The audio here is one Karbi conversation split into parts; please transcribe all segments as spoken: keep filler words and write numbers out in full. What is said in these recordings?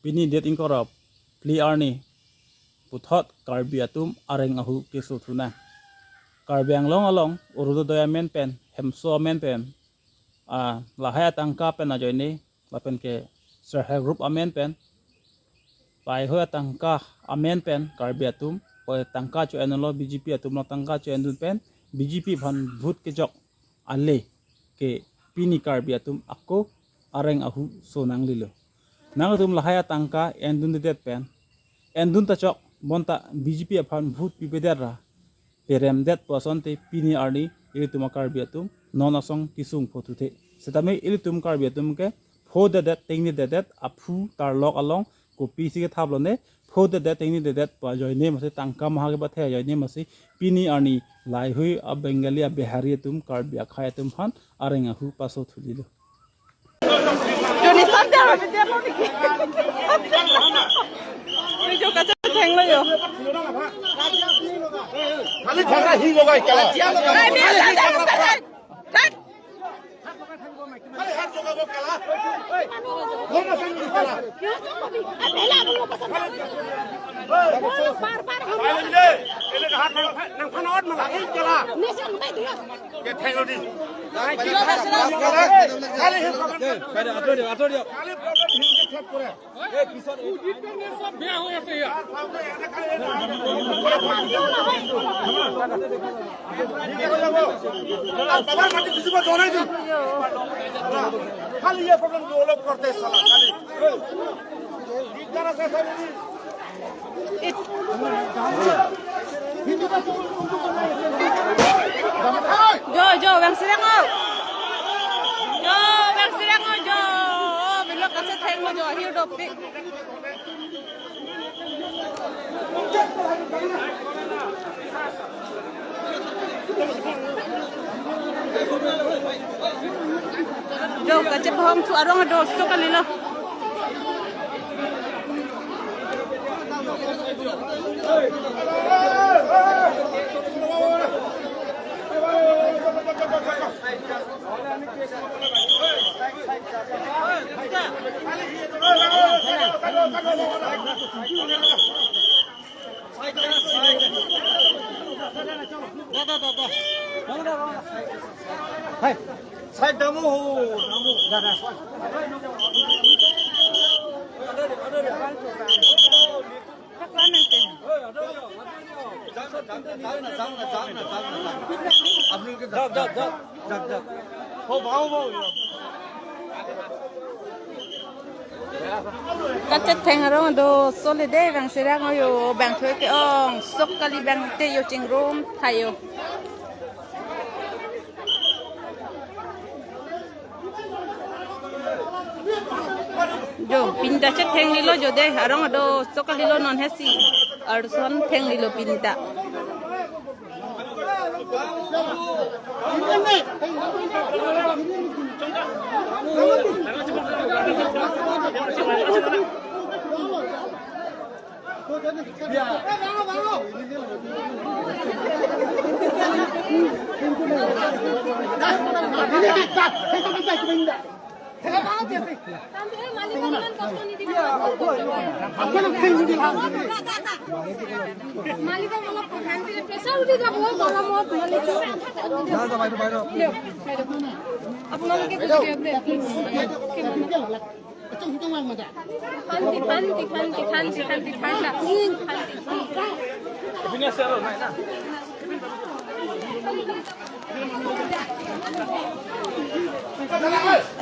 Pini date ingkoi ra phli arni puthot Karbi atum areng ahu keso thunang. Karbi Anglong along Orunodoi amen pen, Hemso amen pen, ah, lahai atangka pen ajoine, lapen ke self help group amen pen, lahai atangka amen pen Karbi atum, oi tangka cho-enlo, B J P atum lo tangka cho-endun pen, B J P aphan vote kejok ale ke pini Karbi atum ako areng ahu so nanglelo. Nangtum lahai atangka endundedet pen, endun ta chok, bonta B J P aphan vote pipedet ra peremdet pu asonte pini arni ilitum a-Karbi atum non asong kesung pho thuthe. Setame ilitum Karbi atum ke phodedet, tengnededet, aphu tarlok along kopisi kethap lone, phodedet, tengnededet pu ajoine masi, tangka maha kepathe ajoine masi, pini arni lahai a-Bengali, a-Bihari atum Karbi akhei atum aphan areng ahu paso thulelo. Joni sab dia, dia mau dikit. Ini jo kaca thenglo jo. खाली झगड़ा ही होगा क्या? Ai, ni sab dia, sab dia. Cut. खाली हाथ लगा वो क्या? वो मत समझ क्या? क्यों तो कभी? अब पहले आप लोगों को समझा। बार-बार हम लोग नहीं समझते दिया। ये थैंक यू जी। खाली ही प्रॉब्लम। खाली प्रॉब्लम हिंदी छेद करे। खाली ये प्रॉब्लम डेवलप करते हैं साला, खाली। Jo, jo, bang sirang o. Jo, bang sirang o, jo. Oh, belok kaca thenglo jo, ahi dopik. Jo, kaca bohong thu arong do, sok kalilo. Side damo ho, damo. আপোনালোকে যাওক, যাওক, যাওক। যাওক, যাওক। হওক, বাও, বাও। Kaca theng arong do soli de, bang sirang o jo, bang thoi ke-ong sok kali, bang te jo chingrum thayo. Jo, pini ta chetheng lilo jo de, arong do sok kalilo, non hesi arson theng lilo pini ta. মালিকক অলপ অশান্তি, প্ৰেছাৰ উঠি যাব গৰমত, মালিক। দিয়ক, বাইদেউ। আপোনালোকে বুজি দিয়ক দেই, প্লিজ। শান্তি, শান্তি, শান্তি, শান্তি, শান্তি, ঠাণ্ডা। শান্তি।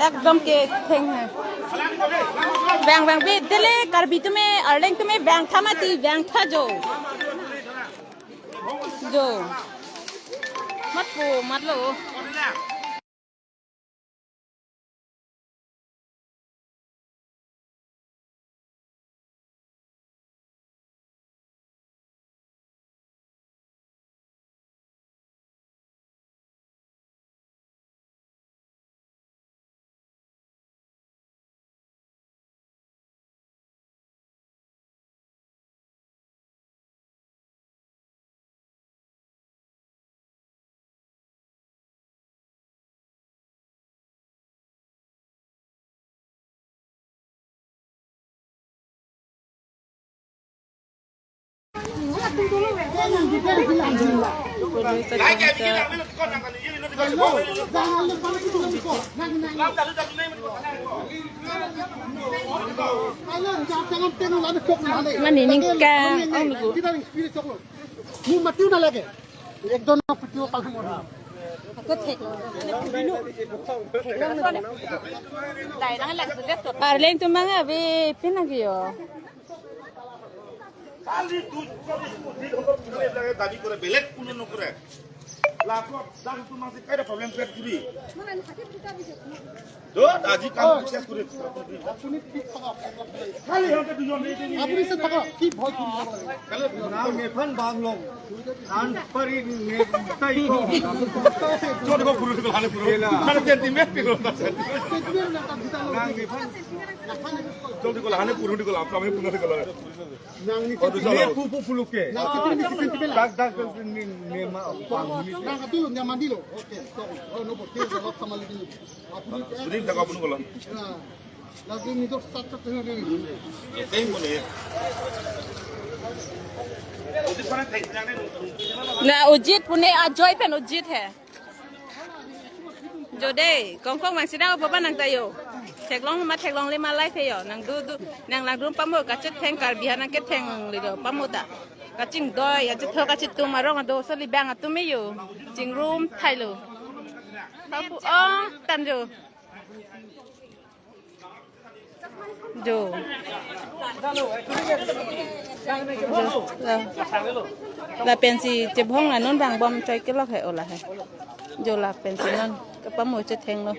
Ekdom ke theng hai. Vang, vang, be, dele, Karbi atum e, Arleng atum e, vang tha mati, vang tha jo. Jo. Mat po, mat lo. Mane ningkan, oh, nunggu. Mu mati na lage. Ekdom na putih kalau mau. Aku thek lo. Thek lo. Dai nang lang sudah tuh. Arleng tu manga bi pin lagi yo. খালি দুই চল্লিশ কোটি ধনক কোনোৱে এইবিলাকে দাবী কৰে, বেলেগ কোনো নকৰে। লাখত দাম তোমাক যে কাইলৈ প্ৰব্লেম ক্ৰিয়েট কৰি। য'ত আজি কাম শেষ কৰি। আপুনি ঠিক থাকক। খালি সিহঁতে দুজন এই যে আপুনি ঠিক থাকক। কি ভয় কৰিব লাগে? Nang nephan bang long. An pari ne tai ko. Jodi ko puru ko hane puru. Hane sentiment puru. Sentiment na ta bisa lo. Nang nephan. Jodi ko hane puru ko la, kami puru ko la. Nang ni Oh, tu sentiment salah. Pu pu puluke. Nang sentiment ni sentiment la. Dak dak ni ne ma. Nang katu nyaman di lo. Oke, sorry. Oh, no, porque lo sama lagi. Sudah tak apa pun kalau. Nah, lagi ni tu satu tu ni. Same pun ya. Ujit pun hai. Na Ujit pune Ajoy pen Ujit hai. Jo dei, kongkong mang sida boba nang tayo. Theklong ma theklongle ma life yo. Nang du du, nang lang dun pamo kachetheng Karbi ha nang ketheng le do pamo ta. Kachingdoi, kachethok kachetum arong ado so libang atum yo. Chingrum thailo. Papu oh tanjo. Jo. Jo. La, lapensi chebhong la non bang bom choi kelok hai ola hai. Jo lapensi non kepamo chethenglo.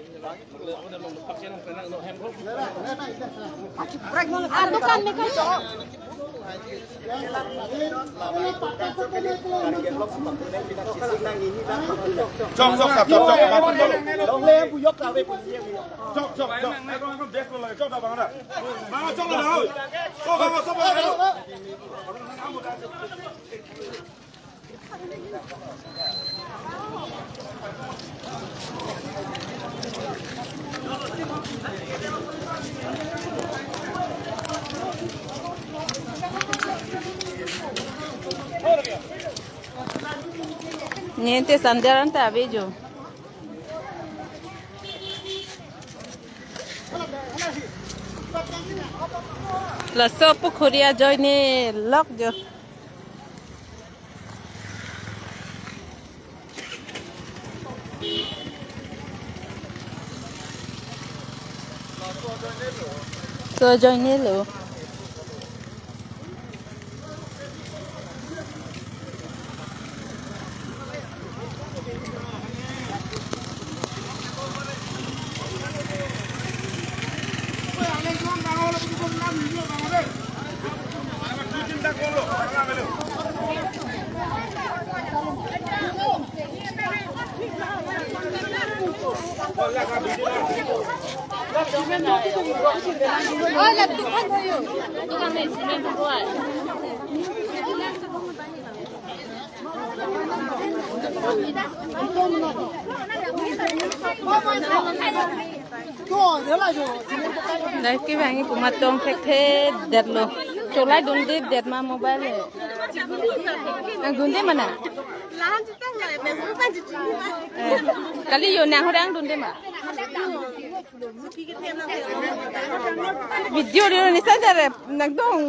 Adukan ne kan. Chok, chok, chok, chok, chok. Chok, chok, chok. Chok, chok, chok. Bang, chok, bang. Chok, bang, chok, bang. Ninte sandal anta avejo. Laso pukhuri ajoine lok jo. So ajoine lo. Dai kevang pu matong thekthedet lo. Cholai dunde det ma mobile he. Nang dunde mana? Eh, kali yo nang horang dunde ma. Video rio ni sandal nang dong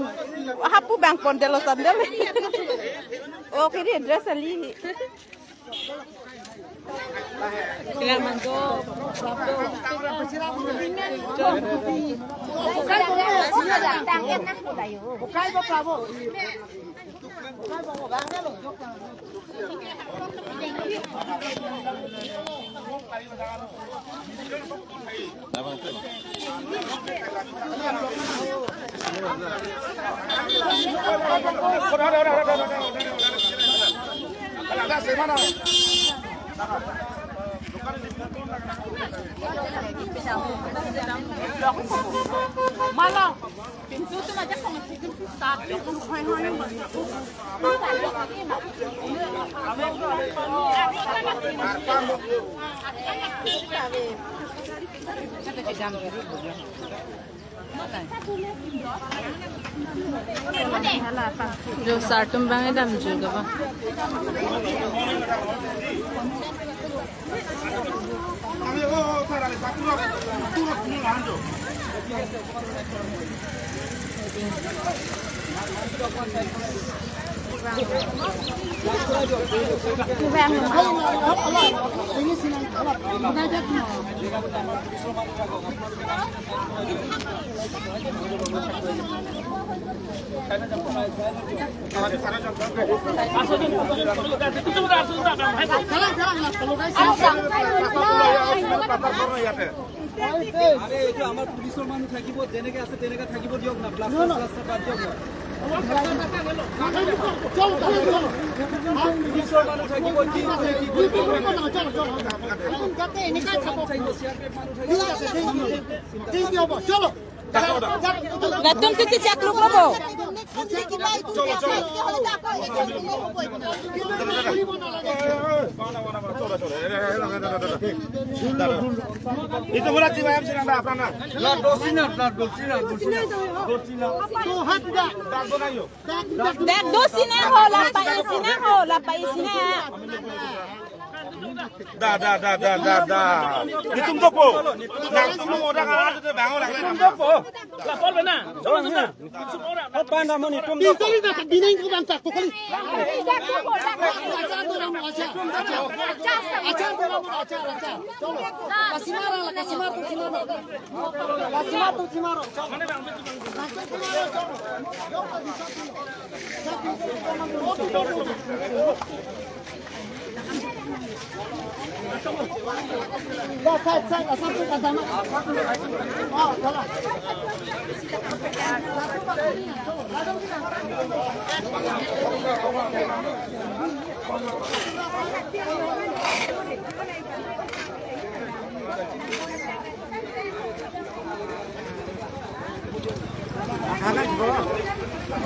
hapu bang pon delo sandal. Oh, kiri dress ali. Kila mando. Malo. Jo sir atum bang edam ju gaba. আৰে, এইটো আমাৰ পুলিচৰ মানুহ থাকিব, যেনেকে আছে তেনেকে থাকিব দিয়ক না, প্লাষ্টাৰ, প্লাষ্টাৰ বাদ দিয়ক না। পুলিচৰ মানুহ থাকিব, কি আছে, কি কৰিব? পুলিচৰ মানুহ থাকিব, চি আৰ পি এফ মানুহ থাকিব। Latum si si chak luk lo bo. Itu mula jiwa yang sedang apa na? Blood dosi na, blood dosi na, dosi na, dosi na. Dak dosi na ho, lapa isi na ho, lapa isi na. Da, da, da, da, da, da. Itum dopo. Nangtum mo da kan ada bang orang lain. Itum dopo. Lapor bena. Doang na. Oh, panda mo ni itum dopo. Pintu ni tak bineng ko bang tak ko kali. Achar doang mo, achar. Achar doang mo, achar, achar. Cholo. Kasimar la, kasimar tu simar. Kasimar tu simar.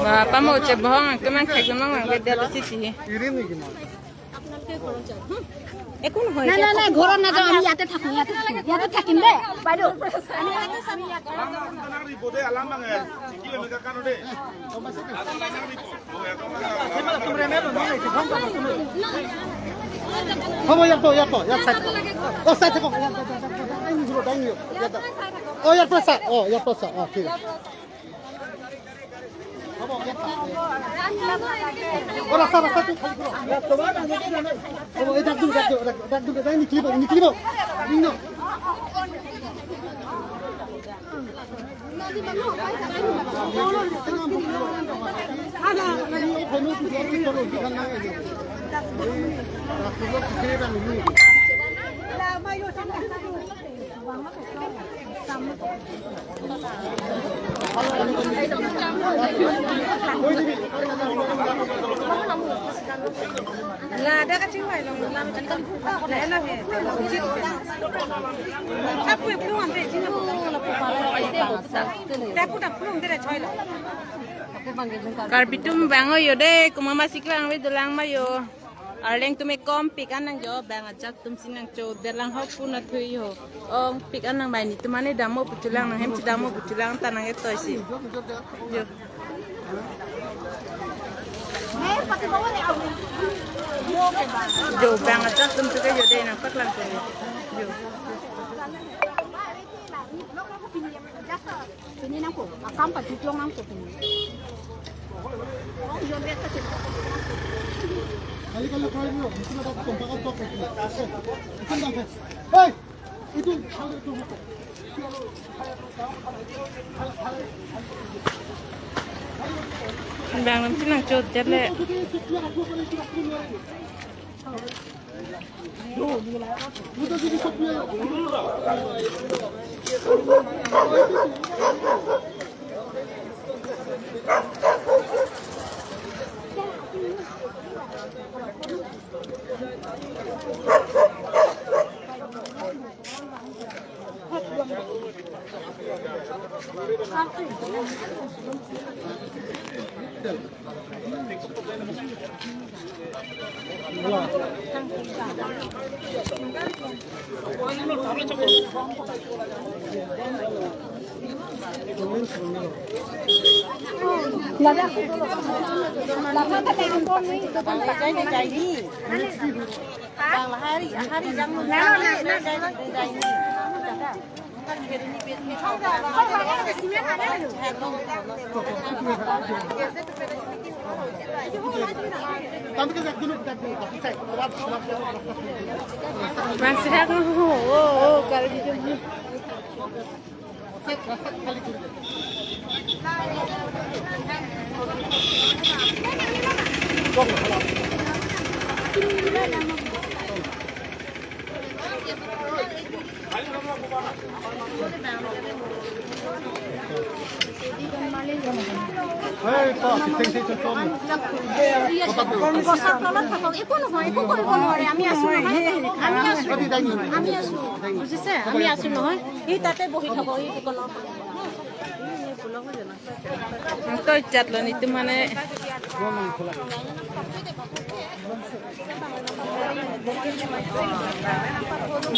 Ba, pamo chebohong, kemang thek kemang, mang beda besi sih. আপোনালোকে ঘৰত যাওক, হুম? একো নহয়, নাই, এতিয়া নাই, নাই, ঘৰত নাযাওঁ, আমি ইয়াতে থাকোঁ, ইয়াতে থাকোঁ, ইয়াতে থাকিম দেই, বাইদেউ। আমি ইয়াতে, আমি ইয়াতে। হ'ব, ইয়াত বহ, ইয়াত বহ, ইয়াত চাই থাকক। অ, চাই থাকক। ইয়াত, ইয়াত, ইয়াত, ইয়াত, ইয়াত, ইয়াত, ইয়াত। অ, ইয়াৰ পৰা চা, অ, ইয়াৰ পৰা চা, অ, ঠিক আছে। অ, ৰাস্তা, ৰাস্তাটো খালী কৰক। অ, এই দাগ দিম, দাগ দিম, দাগ দিম, দাগ নিকলিব, নিকলিব। নিকলিব। Karbi atum bang-o yo dei, komat masi kevang ave dolang ma yo. Arleng atum ekom pik an nangjo, bang ajat atum si nangchodet lang ho pu na thui ho. Ong pik an nang bai netum an dammo pu chulang, nang hem chedammo pu chulang ta nang etoi si. Jo. Jo, bang ajat atum tu ke jo dei nangpaklang tu. Jo. Pini nangko, akam pajutong nangko pini. Hey! Bang atum si nangchodet le. Bang sirak, oh, oh, oh, kalau gitu. গছৰ তলত থাকক, একো নহয়, একো কৰিব নোৱাৰে। আমি আছো নহয়, আমি আছো, আমি আছো, বুজিছে? আমি আছো নহয়, সি তাতে বহি থাকক, সি একো নহয়। Ang to chat lo ni tu mane.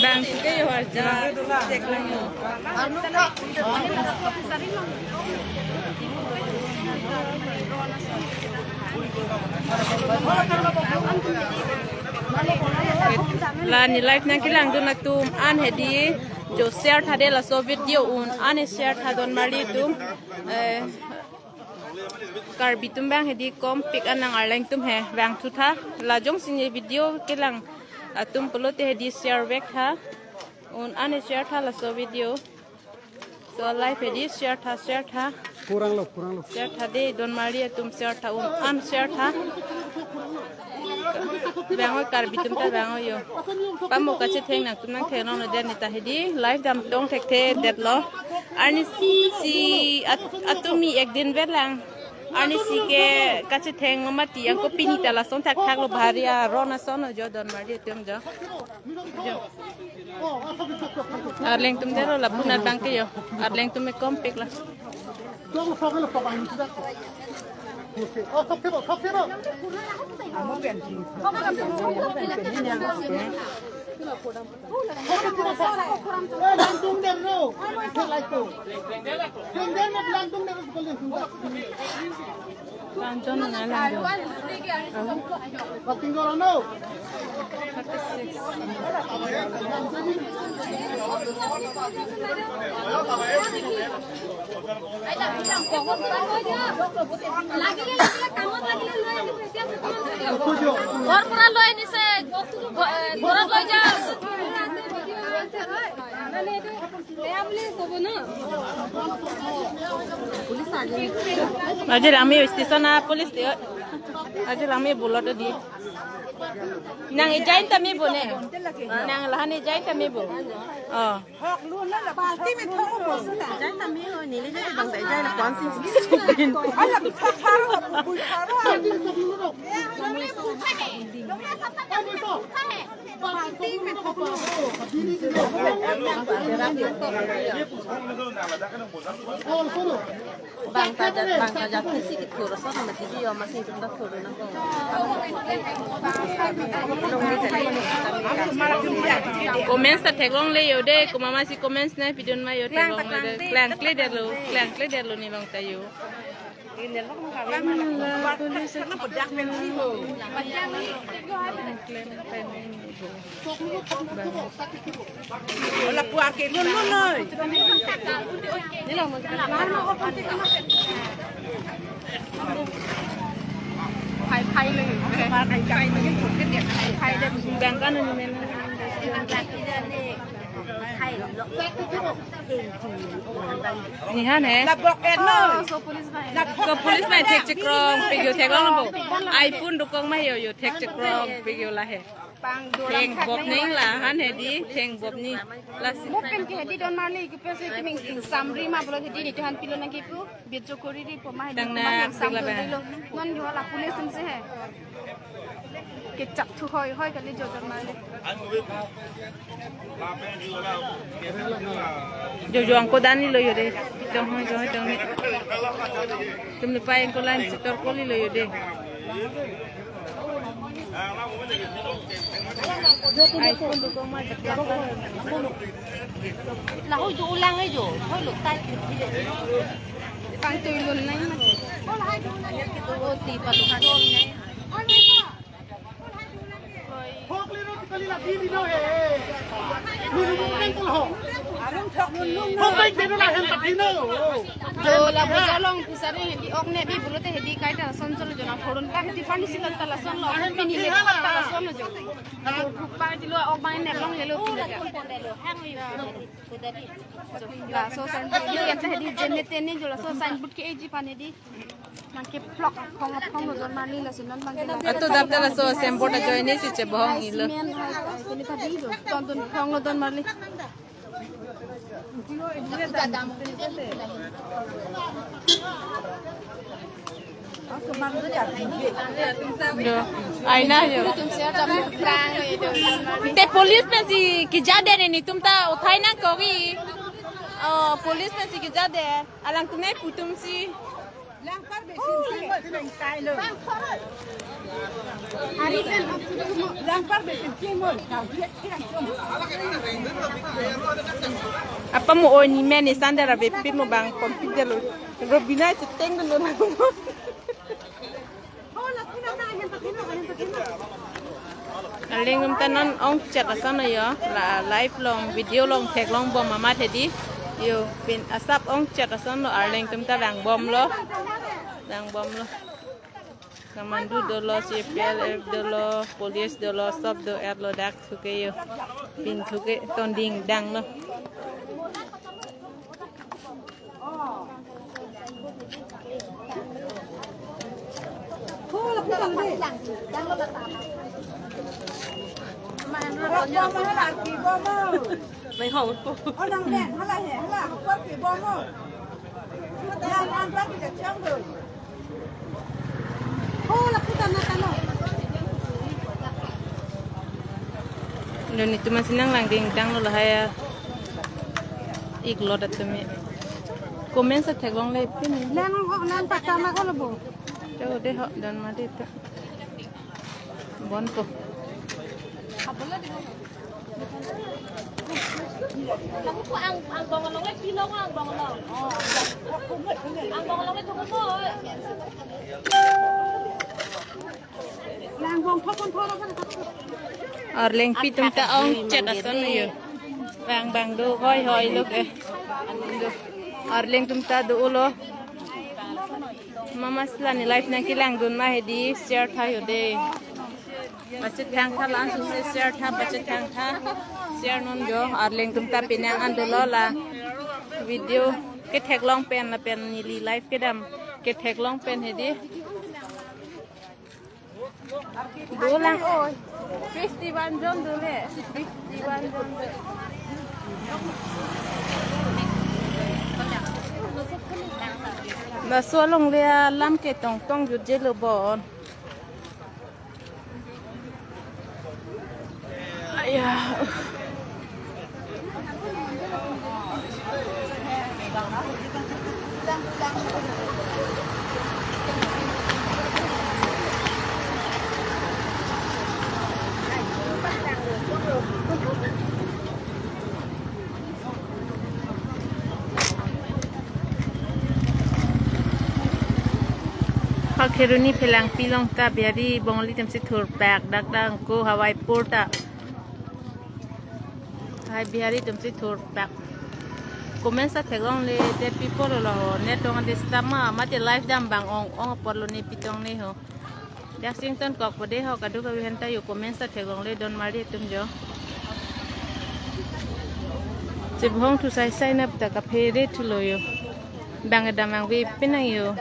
Bang ke yo har ja. La ne live nangkelangdun atum an hedi jo share tha de laso video un an share tha don marli atum. Eh, Karbi atum bang hedi kompik an nang-arleng atum he bang thu tha. La jongsi ne video kelang atum pulote hedi share vek tha. Un an share tha laso video. So live hedi share tha, share tha. Kurang lo, kurang lo. Share tha de don marli atum share tha, un an share tha. Bang o Karbi atum ta bang o yo. Pamo kachetheng nangtum nangthenglong lo de ne ta hedi live dam tong thekthe detlo. Arnisi at-, atumi ek din vet lang. Arnisi ke kachetheng mati angko pini ta lason thakthak lo bhari aron ason jo don marli atum jo. Jo. Arleng atum dero la punar bang ke yo. Arleng atum me kompik la. Langdun na langdun. Thirty six. ঘৰ পৰা লৈ আনিছে, ঘ-, ঘৰত লৈ যাওক। Ajir ami station a police de. Ajir ami bulot di. Nang ejain ta me bo ne. Nang lahan ejain ta me bo. Oh. Party me thok mo sula. Ejain ta me ho, neli jai bang ta ejain na kwan si. Ala bu thak thak ho, bu thak ho. Bang ta jat, bang ta jat, kisi kithur, so sama si dia masih kita thur na ko. Comments ta theklongle yo de, komat ma si comments nangpidun ma yo theklongle de. Klangkle detlo, klangkle detlo ne bang ta yo. Lapu arke lun lun noi. Phai phai le. Phai phai le. Bang kan ni men. Nihan he. Lapu arke no. So police bai thek chekrong pik yo theklong bo. iPhone dokok ma yo yo thek chekrong pik yo la he. Thengbop ning lahan hedi, thengbop ni. Lasi. Mo pen ke hedi don marli ke pese ke ning samri ma bolo hedi ni tuhan pilo nang kipu, bit jo kori di poma hedi. Tang poma na, samri lo. Non yo la police tum se he. Kechap thu hoi hoi kali jo don marli. Jo jo angko dan ni lo yo de. Jong hoi jong hoi jong ni. Tum ni pa angko line setor koli lo yo de. iPhone do koma. Lahoi do ulang ajo. Hoi lo tai. Pang tui lun nai ma. O ti pa lo ha nai. Jo la bojar along pusari hedi ok ne bi pulote hedi kaita lason cholo jo na phone pa hedi pani si ta lason lo. Pini le ta lason lo jo. Phone pa hedi lo ok bang ne long le lo pini le. Laso signboard ke anta hedi jene tene jo laso signboard ke eji pan hedi. Nang ke plok phong phong lo don marli laso non bang ke la. Ato dap ta laso signboard ajoine si chebohong ilo. Simen hai ko sini tadi jo. Ton ton phong lo don marli. Jo, aina jo. Te police pensi kejade ne netum ta uthai nangkok ke. Oh, police pensi kejade. Alangtum ne putum si. Apa mo oni men ni sandara bepin mo bang kompit lo. Robina cheteng lo. Arleng tum ta non ongchet ason lo jo, la live along, video along theklong bom amat hedi. Jo, pin asap ongchet ason lo, arleng tum ta vang bom lo. Vang bom lo. Kamandu dolo, C P L F dolo, police dolo, sob do-er lo dak thuke jo. Pin thuke ton ding dang lo. Lo netum asi nang lang ding dang lo lahai ik lot atum e. Comment sa theklongle pini. Lang ok lang pakka ma ko lo bo. Jo de ho don ma de ta. Bon ko. Ang, ang bong along le pilong ang bong along. Ang bong along le thukun mo. Arleng pi tum ta ongchet ason jo. Bang bang do hoi hoi lo ke. Arleng tum ta do lo. Mama sila ne live nangkelang dun ma hedi share tha jo de. Pachethang tha langsung se share tha, pachethang tha. Share non jo, arleng tum ta penang an dolo la. Video ketheklong pen lapen neli live kedam ketheklong pen hedi. Dolang oi. Fifty-one jon dole. Fifty-one jon dole. Laso along le alam ke tong tong jutje lo bon. Aya. Ha Kheroni Phelangpi along ta Bihari Bongali atum si thurpak dak dang ko Hawaii Port ta. Hai Bihari atum si thurpak. Comment sa theklongle, that people lo ho. Net tong adi stamma mate live dam bang ong ong apor lo ne pitong ne ho. Dak sing ton kok pade ho kaduk avi henta jo comment sa theklongle don mari atum jo. Chebohong thu sai sai nap ta kaphere thu lo jo. Bang dam bang vi pinang jo.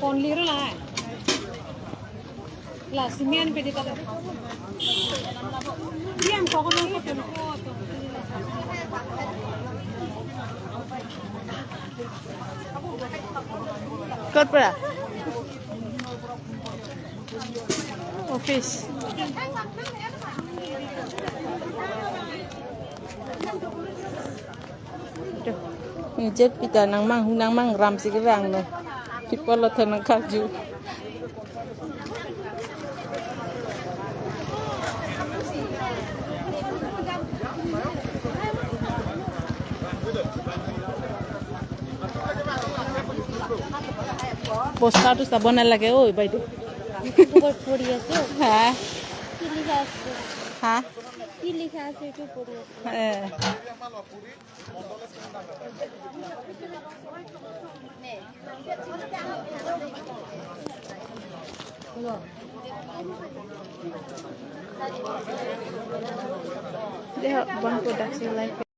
Pon liro la. La simen pedi kata. Diam kok nang kok. Kot pura? Office. Jet pita nangmang hu nangmang ram si kevang no. People lo than nangkarju. Poster tu sabon lage oi, bai tu. Puri, puri ase. Ha? Ki likha ase? Ha? Ki likha ase etu puri ase? Eh. Deho, bang production life.